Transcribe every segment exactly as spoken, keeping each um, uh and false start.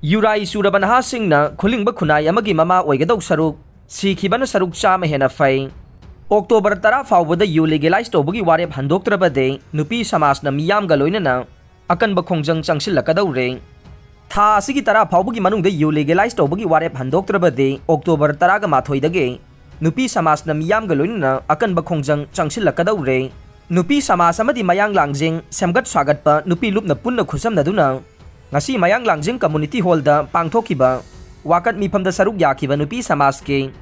ꯌꯨꯔꯥꯏ ꯆꯨꯔꯕ ꯅꯍꯥꯁꯤꯡꯅ ꯈꯨꯂꯤꯡꯕ ꯈꯨꯟꯅꯥꯏ ꯑꯃꯒꯤ ꯃꯃꯥ ꯑꯣꯏꯒꯗꯧ ꯁꯔꯨꯛ ꯁꯤꯈꯤꯕꯅ ꯁꯔꯨꯛ ꯆꯥꯝꯃ ꯍꯦꯟꯅ ꯐꯩ꯫ ꯑꯣꯛꯇꯣꯕꯔ ꯇꯔꯥ ꯐꯥꯎꯕꯗ ꯌꯨ ꯂꯤꯒꯦꯂꯥꯏꯖ ꯇꯧꯕꯒꯤ ꯋꯥꯔꯦꯞ ꯍꯟꯗꯣꯛꯇ꯭ꯔꯕꯗꯤ ꯅꯨꯄꯤ ꯁꯃꯥꯖꯅ ꯃꯤꯌꯥꯝꯒ ꯂꯣꯏꯅꯅ ꯑꯀꯟꯕ ꯈꯣꯡꯖꯪ ꯆꯪꯁꯤꯜꯂꯛꯀꯗꯧꯔꯦ꯫ ꯊꯥ ꯑꯁꯤꯒꯤ ꯇꯔꯥ ꯐꯥꯎꯕꯒꯤ ꯃꯅꯨꯡꯗ ꯌꯨ ꯂꯤꯒꯦꯂꯥꯏꯖ ꯇꯧꯕꯒꯤ ꯋꯥꯔꯦꯞ ꯍꯟꯗꯣꯛꯇ꯭ꯔꯕꯗꯤ ꯑꯣꯛꯇꯣꯕꯔ ꯇꯔꯥꯒ ꯃꯥꯊꯣꯏꯗꯒꯤ ꯅꯨꯄꯤ ꯁꯃꯥꯖꯅ ꯃꯤꯌꯥꯝꯒ ꯂꯣꯏꯅꯅ ꯑꯀꯟꯕ ꯈꯣꯡꯖꯪ ꯆꯪꯁꯤꯜꯂꯛꯀꯗꯧꯔꯦ꯫ ꯅꯨꯄꯤ ꯁꯃꯥꯖ ꯑꯃꯗꯤ ꯃꯌꯥꯡ ꯂꯥꯡꯖꯦꯡ ꯁꯦꯝꯒꯠ ꯁꯥꯒꯠꯄ ꯅꯨꯄꯤ ꯂꯨꯞꯅ ꯄꯨꯟꯅ ꯈꯨꯠꯁꯝꯅꯗꯨꯅ ꯉꯁꯤ ꯃꯌꯥꯡ ꯂꯥꯡꯖꯦꯡ ꯀꯝꯃꯨꯅꯤꯇꯤ ꯍꯣꯜꯗ ꯄꯥꯡꯊꯣꯛꯈꯤꯕ ꯋꯥꯀꯠ ꯃꯤꯐꯝꯗ ꯁꯔꯨꯛ ꯌꯥꯈꯤꯕ ꯅꯨꯄꯤ ꯁꯃꯥꯖꯀꯤ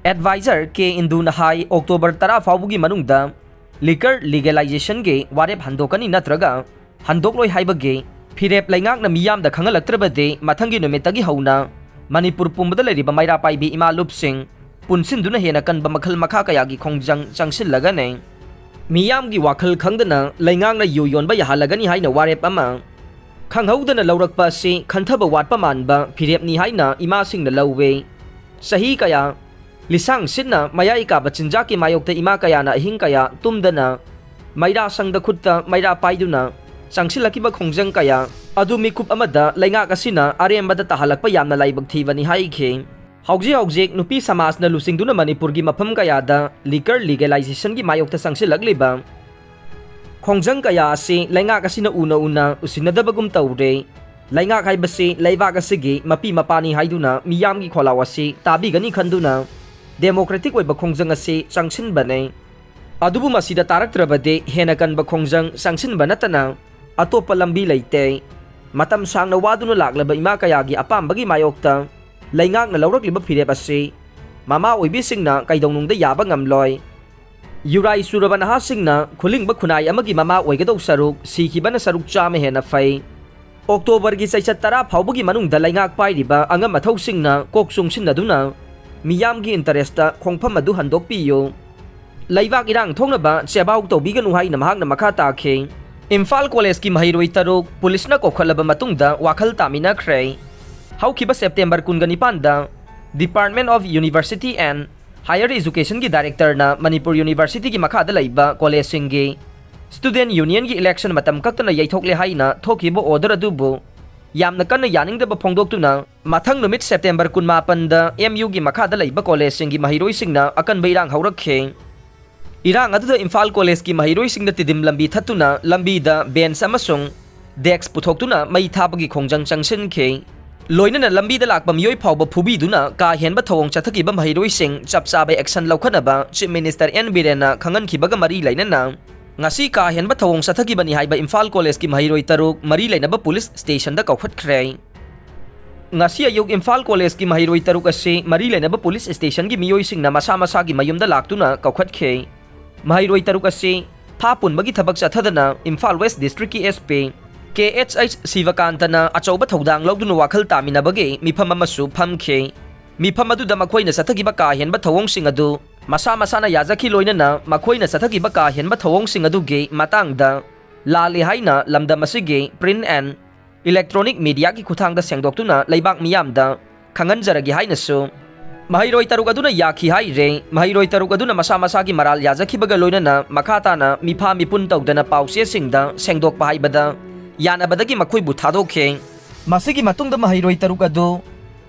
ꯑꯦꯗꯚꯥꯏꯖꯔ ꯀꯦ ꯏꯟꯗꯨꯅ ꯍꯥꯏ, ꯑꯣꯛꯇꯣꯕꯔ ꯇꯔꯥ ꯐꯥꯎꯕꯒꯤ ꯃꯅꯨꯡꯗ ꯂꯤꯀꯔ ꯂꯤꯒꯦꯂꯥꯏꯖꯦꯁꯟꯒꯤ ꯋꯥꯔꯦꯞ ꯍꯟꯗꯣꯛꯀꯅꯤ ꯅꯠꯇ꯭ꯔꯒ ꯍꯟꯗꯣꯛꯂꯣꯏ ꯍꯥꯏꯕꯒꯤ ꯐꯤꯔꯦꯞ ꯂꯩꯉꯥꯛꯅ ꯃꯤꯌꯥꯝꯗ ꯈꯪꯍꯜꯂꯛꯇ꯭ꯔꯕꯗꯤ ꯃꯊꯪꯒꯤ ꯅꯨꯃꯤꯠꯇꯒꯤ ꯍꯧꯅ ꯃꯅꯤꯄꯨꯔ ꯄꯨꯝꯕꯗ ꯂꯩꯔꯤꯕ ꯃꯩꯔꯥ ꯄꯥꯏꯕꯤ ꯏꯃꯥ ꯂꯨꯞꯁꯤꯡ ꯄꯨꯟꯁꯤꯟꯗꯨꯅ ꯍꯦꯟꯅ ꯀꯟꯕ ꯃꯈꯜ ꯃꯈꯥ ꯀꯌꯥꯒꯤ ꯈꯣꯡꯖꯪ ꯆꯪꯁꯤꯜꯂꯒꯅꯤ꯫ ꯃꯤꯌꯥꯝꯒꯤ ꯋꯥꯈꯜ ꯈꯪꯗꯅ ꯂꯩꯉꯥꯛꯅ ꯌꯨ ꯌꯣꯟꯕ ꯌꯥꯍꯜꯂꯒꯅꯤ ꯍꯥꯏꯅ ꯋꯥꯔꯦꯞ ꯑꯃ ꯈꯪꯍꯧꯗꯅ ꯂꯧꯔꯛꯄ ꯑꯁꯤ ꯈꯟꯊꯕ ꯋꯥꯠꯄ ꯃꯥꯟꯕ ꯐꯤꯔꯦꯞꯅꯤ ꯍꯥꯏꯅ ꯏꯃꯥꯁꯤꯡꯅ ꯂꯧꯋꯦ꯫ ꯆꯍꯤ ꯀꯌꯥ ꯂꯤꯁꯥꯡ ꯁꯤꯠꯅ ꯃꯌꯥꯏ ꯀꯥꯕ ꯆꯤꯟꯖꯥꯛꯀꯤ ꯃꯥꯌꯣꯛꯇ ꯏꯃꯥ ꯀꯌꯥꯅ ꯑꯍꯤꯡ ꯀꯌꯥ ꯇꯨꯝꯗꯅ ꯃꯩꯔꯥ ꯁꯪꯗ ꯈꯨꯠꯇ ꯃꯩꯔꯥ ꯄꯥꯏꯗꯨꯅ ꯆꯪꯁꯤꯜꯂꯛꯈꯤꯕ ꯈꯣꯡꯖꯪ ꯀꯌꯥ ꯑꯗꯨ ꯃꯤꯀꯨꯞ ꯑꯃꯗ ꯂꯩꯉꯥꯛ ꯑꯁꯤꯅ ꯑꯔꯦꯝꯕꯗ ꯇꯥꯍꯜꯂꯛꯄ ꯌꯥꯝꯅ ꯂꯥꯏꯕꯛ ꯊꯤꯕꯅꯤ ꯍꯥꯏꯈꯤ꯫ ꯍꯧꯖꯤꯛ ꯍꯧꯖꯤꯛ ꯅꯨꯄꯤ ꯁꯃꯥꯖꯅ ꯂꯨꯆꯤꯡꯗꯨꯅ ꯃꯅꯤꯄꯨꯔꯒꯤ ꯃꯐꯝ ꯀꯌꯥꯗ ꯂꯤꯀꯔ ꯂꯤꯒꯦꯂꯥꯏꯖꯦꯁꯟꯒꯤ ꯃꯥꯌꯣꯛꯇ ꯆꯪꯁꯤꯜꯂꯛꯂꯤꯕ ꯈꯣꯡꯖꯪ ꯀꯌꯥ ꯑꯁꯤ ꯂꯩꯉꯥꯛ ꯑꯁꯤꯅ ꯎꯅ ꯎꯅ ꯎꯁꯤꯟꯅꯗꯕꯒꯨꯝ ꯇꯧꯔꯦ꯫ ꯂꯩꯉꯥꯛ ꯍꯥꯏꯕꯁꯤ ꯂꯩꯕꯥꯛ ꯑꯁꯤꯒꯤ ꯃꯄꯤ ꯃꯄꯥꯅꯤ ꯍꯥꯏꯗꯨꯅ ꯃꯤꯌꯥꯝꯒꯤ ꯈꯣꯜꯂꯥꯎ ꯑꯁꯤ ꯇꯥꯕꯤꯒꯅꯤ ꯈꯟꯗꯨꯅ ꯗꯦꯃꯣꯀ꯭ꯔꯦꯇꯤꯛ ꯑꯣꯏꯕ ꯈꯣꯡꯖꯪ ꯑꯁꯤ ꯆꯪꯁꯤꯟꯕꯅꯤ꯫ ꯑꯗꯨꯕꯨ ꯃꯁꯤꯗ ꯇꯥꯔꯛꯇ꯭ꯔꯕꯗꯤ ꯍꯦꯟꯅ ꯀꯟꯕ ꯈꯣꯡꯖꯪ ꯆꯪꯁꯤꯟꯕ ꯅꯠꯇꯅ ꯑꯇꯣꯞꯄ ꯂꯝꯕꯤ ꯂꯩꯇꯦ꯫ ꯃꯇꯝ ꯁꯥꯡꯅ ꯋꯥꯗꯨꯅ ꯂꯥꯛꯂꯕ ꯏꯃꯥ ꯀꯌꯥꯒꯤ ꯑꯄꯥꯝꯕꯒꯤ ꯃꯥꯌꯣꯛꯇ ꯂꯩꯉꯥꯛꯅ ꯂꯧꯔꯛꯂꯤꯕ ꯐꯤꯔꯦꯞ ꯑꯁꯤ ꯃꯃꯥ ꯑꯣꯏꯕꯤꯁꯤꯡꯅ ꯀꯩꯗꯧꯅꯨꯡꯗ ꯌꯥꯕ ꯉꯝꯂꯣꯏ꯫ ꯌꯨꯔꯥꯏ ꯆꯨꯔꯕ ꯅꯍꯥꯁꯤꯡꯅ ꯈꯨꯂꯤꯡꯕ ꯈꯨꯟꯅꯥꯏ ꯑꯃꯒꯤ ꯃꯃꯥ ꯑꯣꯏꯒꯗꯧ ꯁꯔꯨꯛ ꯁꯤꯈꯤꯕꯅ ꯁꯔꯨꯛ ꯆꯥꯝꯃ ꯍꯦꯟꯅ ꯐꯩ꯫ ꯑꯣꯛꯇꯣꯕꯔꯒꯤ ꯆꯩꯆꯠ ꯇꯔꯥ ꯐꯥꯎꯕꯒꯤ ꯃꯅꯨꯡꯗ ꯂꯩꯉꯥꯛ ꯄꯥꯏꯔꯤꯕ ꯑꯉꯝ ꯑꯊꯧꯁꯤꯡꯅ ꯀꯣꯛ ꯆꯨꯡꯁꯤꯟꯅꯗꯨꯅ ꯃꯤꯌꯥꯝꯒꯤ ꯏꯟꯇꯔꯦꯁꯇ ꯈꯣꯡꯐꯝ ꯑꯗꯨ ꯍꯟꯗꯣꯛꯄꯤꯌꯨ꯫ ꯂꯩꯕꯥꯛ ꯏꯔꯥꯡ ꯊꯣꯛꯅꯕ ꯆꯦꯕꯥꯎ ꯇꯧꯕꯤꯒꯅꯨ ꯍꯥꯏꯅ ꯃꯍꯥꯛꯅ ꯃꯈꯥ ꯇꯥꯈꯤ꯫ ꯏꯝꯐꯥꯜ ꯀꯣꯂꯦꯖꯀꯤ ꯃꯍꯩꯔꯣꯏ ꯇꯔꯨꯛ ꯄꯨꯂꯤꯁꯅ ꯀꯧꯈꯠꯂꯕ ꯃꯇꯨꯡꯗ ꯋꯥꯈꯜ ꯇꯥꯃꯤꯟꯅꯈ꯭ꯔꯦ꯫ ꯍꯧꯈꯤꯕ ꯁꯦꯞꯇꯦꯝꯕꯔ ꯀꯨꯟꯒ ꯅꯤꯄꯥꯟꯗ Department of University and Higher Educationꯒꯤ ꯗꯥꯏꯔꯦꯛꯇꯔꯅ Manipur ꯌꯨꯅꯤꯚꯔꯁꯤꯇꯤꯒꯤ ꯃꯈꯥꯗ ꯂꯩꯕ ꯀꯣꯂꯦꯖꯁꯤꯡꯒꯤ ꯁ꯭ꯇꯨꯗꯦꯟꯠ ꯌꯨꯅꯤꯌꯟꯒꯤ ꯏꯂꯦꯛꯁꯟ ꯃꯇꯝ ꯀꯛꯇꯅ ꯌꯩꯊꯣꯛꯂꯦ ꯍꯥꯏꯅ ꯊꯣꯛꯈꯤꯕ ꯑꯣꯔꯗꯔ ꯑꯗꯨꯕꯨ ꯌꯥꯝꯅ ꯀꯟꯅ ꯌꯥꯅꯤꯡꯗꯕ ꯐꯣꯡꯗꯣꯛꯇꯨꯅ ꯃꯊꯪ ꯅꯨꯃꯤꯠ ꯁꯦꯞꯇꯦꯝꯕꯔ ꯀꯨꯟꯃꯥꯄꯟꯗ ꯑꯦꯝ ꯌꯨꯒꯤ ꯃꯈꯥꯗ ꯂꯩꯕ ꯀꯣꯂꯦꯖꯁꯤꯡꯒꯤ ꯃꯍꯩꯔꯣꯏꯁꯤꯡꯅ ꯑꯀꯟꯕ ꯏꯔꯥꯡ ꯍꯧꯔꯛꯈꯤ꯫ ꯏꯔꯥꯡ ꯑꯗꯨꯗ ꯏꯝꯐꯥꯜ ꯀꯣꯂꯦꯖꯀꯤ ꯃꯍꯩꯔꯣꯏꯁꯤꯡꯅ ꯇꯤꯗꯤꯝ ꯂꯝꯕꯤ ꯊꯠꯇꯨꯅ ꯂꯝꯕꯤꯗ ꯕꯦꯟꯆ ꯑꯃꯁꯨꯡ ꯗꯦꯁ꯭ꯛ ꯄꯨꯊꯣꯛꯇꯨꯅ ꯃꯩ ꯊꯥꯕꯒꯤ ꯈꯣꯡꯖꯪ ꯆꯪꯁꯤꯟꯈꯤ꯫ ꯂꯣꯏꯅꯅ ꯂꯝꯕꯤꯗ ꯂꯥꯛꯄ ꯃꯤꯑꯣꯏ ꯐꯥꯎꯕ ꯐꯨꯕꯤꯗꯨꯅ ꯀꯥ ꯍꯦꯟꯕ ꯊꯧꯑꯣꯡ ꯆꯠꯊꯈꯤꯕ ꯃꯍꯩꯔꯣꯏꯁꯤꯡ ꯆꯞ ꯆꯥꯕ ꯑꯦꯛꯁꯟ ꯂꯧꯈꯠꯅꯕ ꯆꯤꯐ ꯃꯤꯅꯤꯁꯇꯔ ꯑꯦꯟ ꯕꯤꯔꯦꯟꯅ ꯈꯪꯍꯟꯈꯤꯕꯒ ꯃꯔꯤ ꯂꯩꯅꯅ ꯉꯁꯤ ꯀꯥ ꯍꯦꯟꯕ ꯊꯧꯑꯣꯡ ꯆꯠꯊꯈꯤꯕꯅꯤ ꯍꯥꯏꯕ ꯏꯝꯐꯥꯜ ꯀꯣꯂꯦꯖꯀꯤ ꯃꯍꯩꯔꯣꯏ ꯇꯔꯨꯛ ꯃꯔꯤ ꯂꯩꯅꯕ ꯄꯨꯂꯤꯁ ꯁ꯭ꯇꯦꯁꯟꯗ ꯀꯧꯈꯠꯈ꯭ꯔꯦ꯫ ꯉꯁꯤ ꯑꯌꯨꯛ ꯏꯝꯐꯥꯜ ꯀꯣꯂꯦꯖꯀꯤ ꯃꯍꯩꯔꯣꯏ ꯇꯔꯨꯛ ꯑꯁꯤ ꯃꯔꯤ ꯂꯩꯅꯕ ꯄꯨꯂꯤꯁ ꯁ꯭ꯇꯦꯁꯟꯒꯤ ꯃꯤꯑꯣꯏꯁꯤꯡꯅ ꯃꯁꯥ ꯃꯁꯥꯒꯤ ꯃꯌꯨꯝꯗ ꯂꯥꯛꯇꯨꯅ ꯀꯧꯈꯠꯈꯤ꯫ ꯃꯍꯩꯔꯣꯏ ꯇꯔꯨꯛ ꯑꯁꯤ ꯐꯥ ꯄꯨꯟꯕꯒꯤ ꯊꯕꯛ ꯆꯠꯊꯗꯅ ꯏꯝꯐꯥꯜ ꯋꯦꯁ꯭ꯠ ꯗꯤꯁꯇ꯭ꯔꯤꯛꯀꯤ S P K H H ꯁꯤꯕꯀꯥꯟꯇꯅ ꯑꯆꯧꯕ ꯊꯧꯗꯥꯡ ꯂꯧꯗꯨꯅ ꯋꯥꯈꯜ ꯇꯥꯃꯤꯟꯅꯕꯒꯤ ꯃꯤꯐꯝ ꯑꯃꯁꯨ ꯐꯝꯈꯤ꯫ ꯃꯤꯐꯝ ꯑꯗꯨꯗ ꯃꯈꯣꯏꯅ ꯆꯠꯊꯈꯤꯕ ꯀꯥ ꯍꯦꯟꯕ ꯊꯧꯑꯣꯡꯁꯤꯡ ꯑꯗꯨ ꯃꯁꯥ ꯃꯁꯥꯅ ꯌꯥꯖꯈꯤ, ꯂꯣꯏꯅꯅ ꯃꯈꯣꯏꯅ ꯆꯠꯊꯈꯤꯕ ꯀꯥ ꯍꯦꯟꯕ ꯊꯧꯑꯣꯡꯁꯤꯡ ꯑꯗꯨꯒꯤ ꯃꯇꯥꯡꯗ ꯂꯥꯜꯂꯤ ꯍꯥꯏꯅ ꯂꯝꯗꯝ ꯑꯁꯤꯒꯤ Print and Electronic Mediaꯒꯤ ꯈꯨꯠꯊꯥꯡꯗ ꯁꯦꯡꯗꯣꯛꯇꯨꯅ ꯂꯩꯕꯥꯛ ꯃꯤꯌꯥꯝꯗ ꯈꯪꯍꯟꯖꯔꯒꯦ ꯍꯥꯏꯅꯁꯨ ꯃꯍꯩꯔꯣꯏ ꯇꯔꯨꯛ ꯑꯗꯨꯅ ꯌꯥꯈꯤ ꯍꯥꯏꯔꯦ꯫ ꯃꯍꯩꯔꯣꯏ ꯇꯔꯨꯛ ꯑꯗꯨꯅ ꯃꯁꯥ ꯃꯁꯥꯒꯤ ꯃꯔꯥꯜ ꯌꯥꯖꯈꯤꯕꯒ ꯂꯣꯏꯅꯅ ꯃꯈꯥ ꯇꯥꯅ ꯃꯤꯐꯥ ꯃꯤꯄꯨꯟ ꯇꯧꯗꯅ ꯄꯥꯎꯆꯦꯁꯤꯡꯗ ꯁꯦꯡꯗꯣꯛꯄ ꯍꯥꯏꯕꯗ ꯌꯥꯅꯕꯗꯒꯤ ꯃꯈꯣꯏꯕꯨ ꯊꯥꯗꯣꯛꯈꯤ꯫ ꯃꯁꯤꯒꯤ ꯃꯇꯨꯡꯗ ꯃꯍꯩꯔꯣꯏ ꯇꯔꯨꯛ ꯑꯗꯨ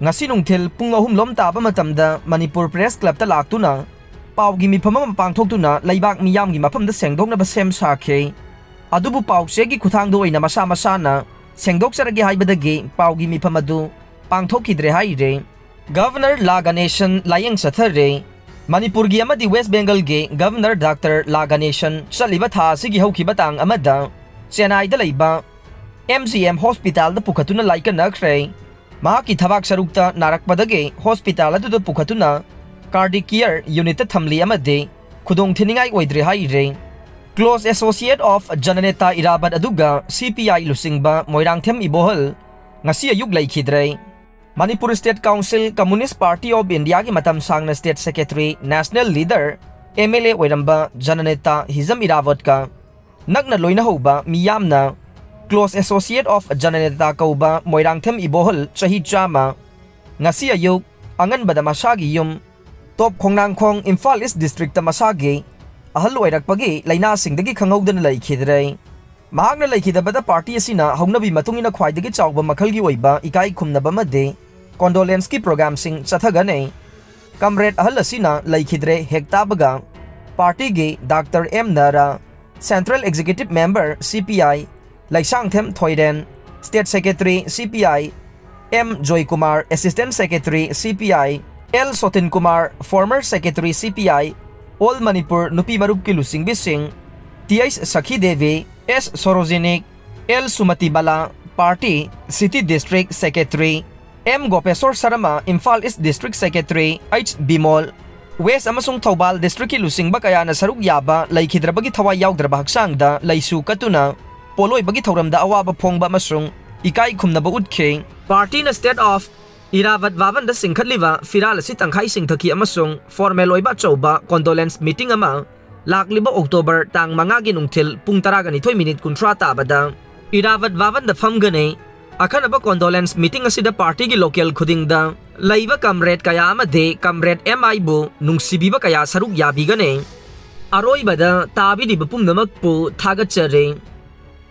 ꯉꯁꯤ ꯅꯨꯡꯊꯤꯜ ꯄꯨꯡ ꯑꯍꯨꯝ ꯂꯣꯝ ꯇꯥꯕ ꯃꯇꯝꯗ ꯃꯅꯤꯄꯨꯔ ꯄ꯭ꯔꯦꯁ ꯀ꯭ꯂꯕꯇ ꯂꯥꯛꯇꯨꯅ ꯄꯥꯎꯒꯤ ꯃꯤꯐꯝ ꯑꯃ ꯄꯥꯡꯊꯣꯛꯇꯨꯅ ꯂꯩꯕꯥꯛ ꯃꯤꯌꯥꯝꯒꯤ ꯃꯐꯝꯗ ꯁꯦꯡꯗꯣꯛꯅꯕ ꯁꯦꯝ ꯁꯥꯈꯤ꯫ ꯑꯗꯨꯕꯨ ꯄꯥꯎꯆꯦꯒꯤ ꯈꯨꯠꯊꯥꯡꯗ ꯑꯣꯏꯅ ꯃꯁꯥ ꯃꯁꯥꯅ ꯁꯦꯡꯗꯣꯛꯆꯔꯒꯦ ꯍꯥꯏꯕꯗꯒꯤ ꯄꯥꯎꯒꯤ ꯃꯤꯐꯝ ꯑꯗꯨ ꯄꯥꯡꯊꯣꯛꯈꯤꯗ꯭ꯔꯦ ꯍꯥꯏꯔꯦ꯫ ꯒꯚꯔꯅꯔ ꯂꯥ ꯒꯅꯦꯁꯟ ꯂꯥꯌꯦꯡ ꯆꯠꯊꯔꯦ꯫ ꯃꯅꯤꯄꯨꯔꯒꯤ ꯑꯃꯗꯤ ꯋꯦꯁ꯭ꯠ ꯕꯦꯡꯒꯜꯒꯤ ꯒꯚꯔꯅꯔ ꯗꯥꯛꯇꯔ ꯂꯥ ꯒꯅꯦꯁꯟ ꯆꯠꯂꯤꯕ ꯊꯥ ꯑꯁꯤꯒꯤ ꯍꯧꯈꯤꯕ ꯇꯥꯡ ꯑꯃꯗ ꯆꯦꯟꯅꯥꯏꯗ ꯂꯩꯕ ꯑꯦꯝ ꯖꯤ ꯑꯦꯝ ꯍꯣꯁꯄꯤꯇꯥꯜꯗ ꯄꯨꯈꯠꯇꯨꯅ ꯂꯥꯏꯀꯠꯅꯈ꯭ꯔꯦ꯫ ꯃꯍꯥꯛꯀꯤ ꯊꯕꯥꯛ ꯁꯔꯨꯛꯇ ꯅꯥꯔꯛꯄꯗꯒꯤ ꯍꯣꯁꯄꯤꯇꯥꯜ ꯑꯗꯨꯗ ꯄꯨꯈꯠꯇꯨꯅ ꯀꯥꯔꯗꯤꯛ ꯀꯤꯌꯔ ꯌꯨꯅꯤꯠꯇ ꯊꯝꯂꯤ ꯑꯃꯗꯤ ꯈꯨꯗꯣꯡ ꯊꯤꯅꯤꯡꯉꯥꯏ ꯑꯣꯏꯗ꯭ꯔꯦ ꯍꯥꯏꯔꯦ꯫ Close associate of ꯖꯅꯅꯦꯇꯥ ꯏꯔꯥꯕꯠ ꯑꯗꯨꯒ ꯁꯤ ꯄꯤ ꯑꯥꯏ ꯂꯨꯆꯤꯡꯕ ꯃꯣꯏꯔꯥꯡꯊꯦꯝ ꯏꯕꯣꯍꯜ ꯉꯁꯤ ꯑꯌꯨꯛ ꯂꯩꯈꯤꯗ꯭ꯔꯦ꯫ Manipur state council communist party of ꯏꯟꯗꯤꯌꯥꯒꯤ ꯃꯇꯝ ꯁꯥꯡꯅ state secretary, national leader, M L A ꯑꯣꯏꯔꯝꯕ ꯖꯅꯅꯦꯇꯥ ꯍꯤꯖꯝ ꯏꯔꯥꯕꯠꯀ ꯅꯛꯅ ꯂꯣꯏꯅꯍꯧꯕ ꯃꯤꯌꯥꯝꯅ Close associate of ꯖꯅꯅꯦꯇꯥ ꯀꯧꯕ ꯃꯣꯏꯔꯥꯡꯊꯦꯝ ꯏꯕꯣꯍꯜ ꯆꯍꯤ ꯆꯥꯝꯃ ꯉꯁꯤ ꯑꯌꯨꯛ ꯑꯉꯟꯕꯗ ꯃꯁꯥꯒꯤ ꯌꯨꯝ ꯇꯣꯞ ꯈꯣꯡꯅꯥꯡꯈꯣꯡ ꯏꯝꯐꯥꯜ ꯏꯁ꯭ꯠ ꯗꯤꯁꯇ꯭ꯔꯤꯛꯇ ꯃꯁꯥꯒꯤ ꯑꯍꯜ ꯑꯣꯏꯔꯛꯄꯒꯤ ꯂꯥꯏꯅꯥꯁꯤꯡꯗꯒꯤ ꯈꯪꯍꯧꯗꯅ ꯂꯩꯈꯤꯗ꯭ꯔꯦ꯫ ꯃꯍꯥꯛꯅ ꯂꯩꯈꯤꯗꯕꯗ ꯄꯥꯔꯇꯤ ꯑꯁꯤꯅ ꯍꯧꯅꯕꯤ ꯃꯇꯨꯡ ꯏꯟꯅ ꯈ꯭ꯋꯥꯏꯗꯒꯤ ꯆꯥꯎꯕ ꯃꯈꯜꯒꯤ ꯑꯣꯏꯕ ꯏꯀꯥꯏ ꯈꯨꯝꯅꯕ ꯑꯃꯗꯤ ꯀꯣꯟꯗꯣꯂꯦꯟꯁꯀꯤ ꯄ꯭ꯔꯣꯒ꯭ꯔꯥꯝꯁꯤꯡ ꯆꯠꯊꯒꯅꯤ꯫ ꯀꯝꯔꯦꯗ ꯑꯍꯜ ꯑꯁꯤꯅ ꯂꯩꯈꯤꯗ꯭ꯔꯦ ꯍꯦꯛ ꯇꯥꯕꯒ ꯄꯥꯔꯇꯤꯒꯤ doctor M Nara, central executive member C P I, Leishangthem Thoiren, state secretary C P I, M Joykumar, assistant secretary C P I, L Sotin Kumar, former secretary C P I, all Manipur ꯅꯨꯄꯤ ꯃꯔꯨꯞꯀꯤ ꯂꯨꯆꯤꯡꯕꯤꯁꯤꯡ, T H Sakhi Devi, S Sarojini, L Sumati Bala, party, city district secretary, M Gopeshor Sharma, Imphal east district secretary H Bimol, west ꯑꯃꯁꯨꯡ ꯊꯧꯕꯥꯜ ꯗꯤꯁꯇ꯭ꯔꯤꯛꯀꯤ ꯂꯨꯆꯤꯡꯕ ꯀꯌꯥꯅ ꯁꯔꯨꯛ ꯌꯥꯕ ꯂꯩꯈꯤꯗ꯭ꯔꯕꯒꯤ ꯊꯋꯥꯏ ꯌꯥꯎꯗ꯭ꯔꯕ ꯍꯛꯆꯥꯡꯗ ꯂꯩꯁꯨ ꯀꯠꯇꯨꯅ ꯄꯣꯠꯂꯣꯏꯕꯒꯤ ꯊꯧꯔꯝꯗ ꯑꯋꯥꯕ ꯐꯣꯡꯕ ꯑꯃꯁꯨꯡ ꯏꯀꯥꯏ ꯈꯨꯝꯅꯕ ꯎꯠꯈꯤ꯫ ꯄꯥꯔꯇꯤꯅ ꯁ꯭ꯇꯦꯠ ꯑꯣꯐ ꯏꯔꯥꯕꯠ ꯚꯥꯕꯟꯗ ꯆꯤꯡꯈꯠꯂꯤꯕ ꯐꯤꯔꯥꯜ ꯑꯁꯤ ꯇꯪꯈꯥꯏ ꯆꯤꯡꯊꯈꯤ ꯑꯃꯁꯨꯡ ꯐꯣꯔꯃꯦꯜ ꯑꯣꯏꯕ ꯑꯆꯧꯕ ꯀꯣꯟꯗꯣꯂꯦꯟꯁ ꯃꯤꯇꯤꯡ ꯑꯃ ꯂꯥꯛꯂꯤꯕ ꯑꯣꯛꯇꯣꯕꯔ ꯇꯥꯡ ꯃꯉꯥꯒꯤ ꯅꯨꯡꯊꯤꯜ ꯄꯨꯡ ꯇꯔꯥꯒ ꯅꯤꯊꯣꯏ ꯃꯤꯅꯤꯠ ꯀꯨꯟꯊ꯭ꯔꯥ ꯇꯥꯕꯗ ꯏꯔꯥꯕꯠ ꯚꯥꯕꯟꯗ ꯐꯝꯒꯅꯤ꯫ ꯑꯈꯟꯅꯕ ꯀꯣꯟꯗꯣꯂꯦꯟꯁ ꯃꯤꯇꯤꯡ ꯑꯁꯤꯗ ꯄꯥꯔꯇꯤꯒꯤ ꯂꯣꯀꯦꯜ ꯈꯨꯗꯤꯡꯗ ꯂꯩꯕ ꯀꯝꯔꯦꯗ ꯀꯌꯥ ꯑꯃꯗꯤ ꯀꯝꯔꯦꯗ ꯑꯦꯝ ꯑꯥꯏꯕꯨ ꯅꯨꯡꯁꯤꯕꯤꯕ ꯀꯌꯥ ꯁꯔꯨꯛ ꯌꯥꯕꯤꯒꯅꯤ꯫ ꯑꯔꯣꯏꯕꯗ ꯇꯥꯕꯤꯔꯤꯕ ꯄꯨꯝꯅꯃꯛꯄꯨ ꯊꯥꯒꯠꯆꯔꯤ꯫